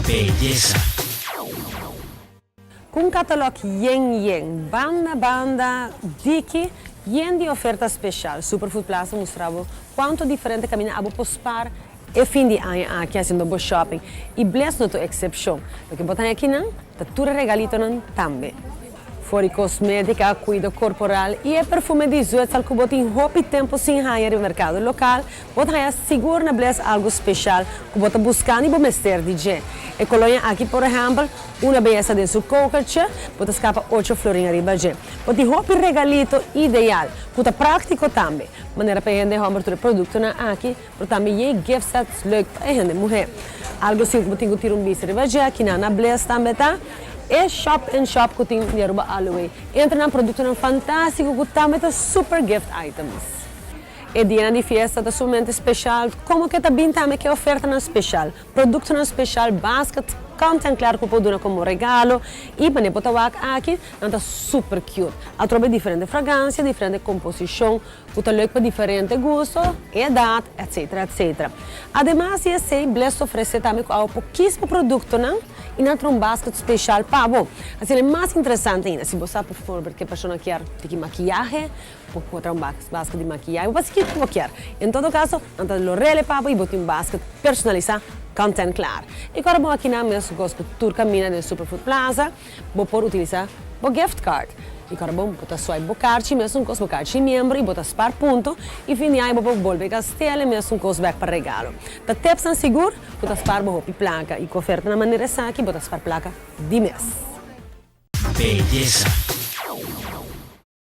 Beyesa. Ku un katalòg yen yen, banda banda, diki, yen di oferta speshal, Superfood Plaza mustra bo kuantu diferente kaminda abo por spar e fin di aña aki hasiendo bo shopping. I Bless no ta un eksepshon. Loke bo ta haña akinan ta tur e regalitonan tambe. For di kosmétika, kuido korporal i e perfume di Zwitsal ku bo tin hopi tempu sin haña riba merkado lokal, bo ta haña sigur na Bless algu speshal ku bo ta buskando i bo mester di dje. E koloña aki por ehèmpel, una beyesa den su kokertje, bo ta skapa ocho florin ariba dje. Bo tin hopi regalito ideal, ku ta práktiko tambe, manera pa e hende hòmber tur e produktonan aki, pero tambe yei gift sets leuk pa e hende muhé. Algu sin ku bo tin ku tira un bista riba dje, kinan na Bless tambe ta e shop in shop ku tin di Aruba all the way. Entre nan produktonan fantástiko ku tambe ta super gift items. E dianan di fiesta ta sumamente speshal, komo ke ta bin tambe ku e ofertanan speshal. Produktonan speshal, basket kant en klar ku por duna komo regalo i manera bo ta wak aki, nan ta super cute. Atrobe diferente fragansia, diferente komposishon ku ta leuk pa diferente gusto, edat, etcetera, etcetera. Ademas di esei, Bless ta ofresé tambe ku awe pokismo produktonan i nan traha un basket speshal pa bo. Asina e mas interesante ainda, si bo sa por ke persona kier tiki makiyahe, Bo por traha un basket di makiyahe, bo por hasi kiko ku bo kier. En todo kaso, nan ta lo rele pa bo i bo tin un basket personalisá kant en klar. I ku ora bo aki nan mes kos ku tur kaminda den Superfood Plaza, bo por utilisá bo gift card. I ku ora bo bo ta swipe bo karchi mesun kos, bo karchi miembro i bo ta spar punto i fin di aña bo por bolbe gast'el e mesun kos bèk pa regalo. Ta tipsnan sigur ku ta spar bo hopi plaka i ku ofertanan manera esaki bo ta spar plaka di mes. Beyesa.